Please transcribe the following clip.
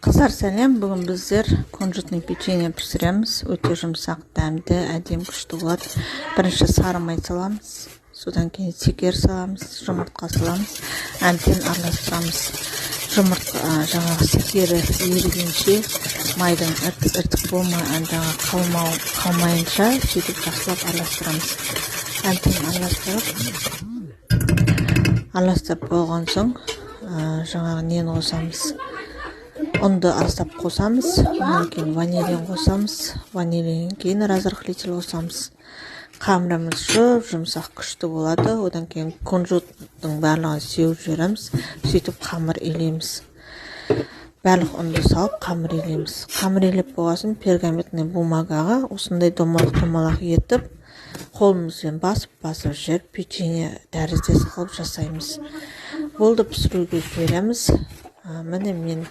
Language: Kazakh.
Қыздар, сәлем! Бүгін біздер кунжутный печенье пісіреміз. Өте жұмсақ, дәмді, әдемі, күшті болады. Бірінші сары май саламыз, содан кейін шекер саламыз, жұмыртқа саламыз, әбден араластырамыз. Жұмыртқа, жаңағы шекері ерігенше, майдың іртік іртік болмай, жаңағы қалмайынша, сөйтіп жақсылап араластырамыз. Әбден араластырып болған соң, жаңағы нені қосамыз? Ұнды аздап қосамыз, одан кейін ванилин қосамыз, ванилиннен кейін разрыхлитель қосамыз. Қамырымыз жұп жұмсақ, күшті болады. Одан кейін кунжуттың барлығын сеуіп жібереміз. Сөйтіп қамыр илейміз. Барлық ұнды салып, қамыр илейміз. Қамыр илеп болған соң, пергаментный бумагаға осындай домалақ домалақ етіп, қолымызбен басып басып жіберіп, печенье тәріздес қылып жасаймыз. Болды, пісіруге жібереміз. Міне, менің